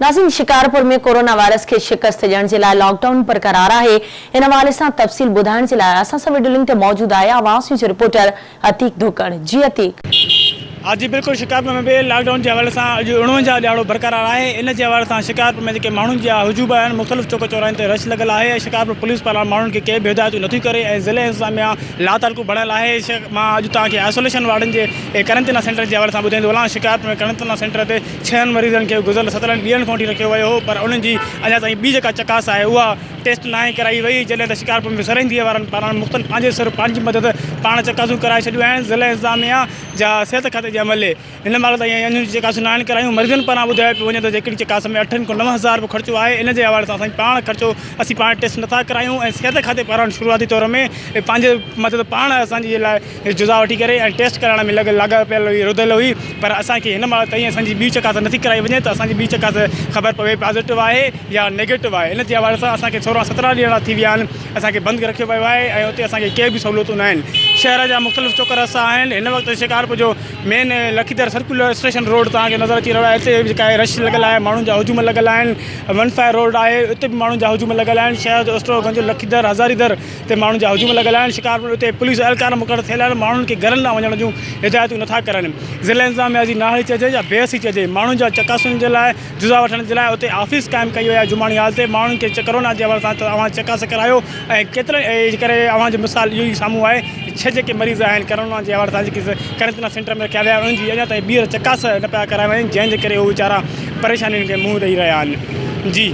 ناظرين Shikarpur ۾ corona virus کي شڪست ڏيڻ جي لاء لاڪ ڊائون برقرار آهي ان حوالي سان تفصيل ٻڌائڻ جي لاء اسان سان وڊيو لنڪ تي موجود آهي آواز نيوز جو رپورٽر عتيق ڌوڪڙ جي عتيق. ها جي بلڪل شڪارپور ۾ به لاڪ ڊائون جي حوالي سان اڄ 49 ڏهاڙو برقرار آهي ان جي حوالي سان شڪارپور ۾ جيڪي ماڻهن جا هجوم آهن مختلف چوڪ چوراهن تي رش لڳل آهي ۽ شڪارپور پوليس پاران ماڻهن کي ڪي به هدايتون نٿيون ڪري ۽ ضلعي انتظاميا لاتعلقو بڻيل آهي مان اڄ توهان کي آئسوليشن وارڊن جي قرنطينه سينٽر جي حوالي سان ٻڌائيندو هلان شڪارپور ۾ قرنطينه سينٽر تي ڇهن مريضن کي گذريل 17 ڏينهن کان وٺي رکيو ويو هو پر انهن جي اڃا تائين ٻي جيڪا چڪاس آهي اها ٽيسٽ ناهي ڪرائي وئي جڏهن ته شڪارپور ۾ سرهنديء وارن پاران مختلف پنهنجي سر پنهنجي مدد پاڻ چڪاسون ڪرائي ڇڏيون آهن ضلعي انتظاميا جا صحت کاتي جي عملي هن مهل تائين انهن جون چڪاسون ناهن ڪرايون مريضن پاران ٻڌايو پيو وڃي ته هڪڙي چڪاس ۾ اٺن کان 9000 رپيو خرچو آهي ان جي حوالي سان اسان پاڻ خرچو اسين پاڻ ٽيسٽ نٿا ڪرايون ۽ صحت کاتي پاران شروعاتي طور ۾ پنهنجي مدد پاڻ اسان جي لاء جزا وٺي ڪري ۽ ٽيسٽ ڪرائڻ ۾ لڳ لاڳاپيل هئي رڌل هئي پر اسان کي هن مهل تائين اسان جي ٻي چڪاس نٿي ڪرائي وڃي ته اسان جي ٻي چڪاس خبر پوي پازيٽو آهي يا نيگيٽو آهي ان جي حوالي سان اسان کي 16 17 ڏينهن ٿي ويا آهن اسان کي بند رکيو ويو آهي ۽ اتي اسان کي ڪي به سهولتون نه آهن شهر جا مختلف چوڪ رستا آهن هن وقت شڪارپور جو مين لکيدر سرڪولر اسٽيشن روڊ توهان کي نظر اچي رهيو آهي اتي جيڪا رش لڳل آهي ماڻهن جا هجوم لڳل آهن ون فائر روڊ آهي اتي به ماڻهن جا هجوم لڳل آهن شهر جو اسٽور گنج لکيدر هزاري در تي ماڻهن جا هجوم لڳل آهن، شڪارپور اتي پوليس اهلڪار مقرر ٿيل آهن، ماڻهن کي گهرن ڏانهن وڃڻ جون هدايتون نٿا ڪرن، ضلعي انتظاميا جي نااهلي چئجي يا بي حسي چئجي، ماڻهن جا چڪاسن جي لاء جزا وٺڻ جي لاء اتي آفيس قائم ڪئي وئي آهي، جماڻي هال تي ماڻهن کي ڪرونا جي حوالي سان ته اوهان چڪاس ڪرايو ۽ ڪيترن جي ڪري اوهان جو مثال اهو ئي سامهون آهي ڇهه جيڪي مريض آهن ڪرونا جي حوالي سان جيڪي قرنطينه سينٽر ۾ رکيا ويا انهن جي اڃا تائين ٻيهر چڪاس نه پيا ڪرائي وڃن جنهن جي ڪري اهي ويچارا پريشانين کي منهن ڏئي رهيا آهن جي.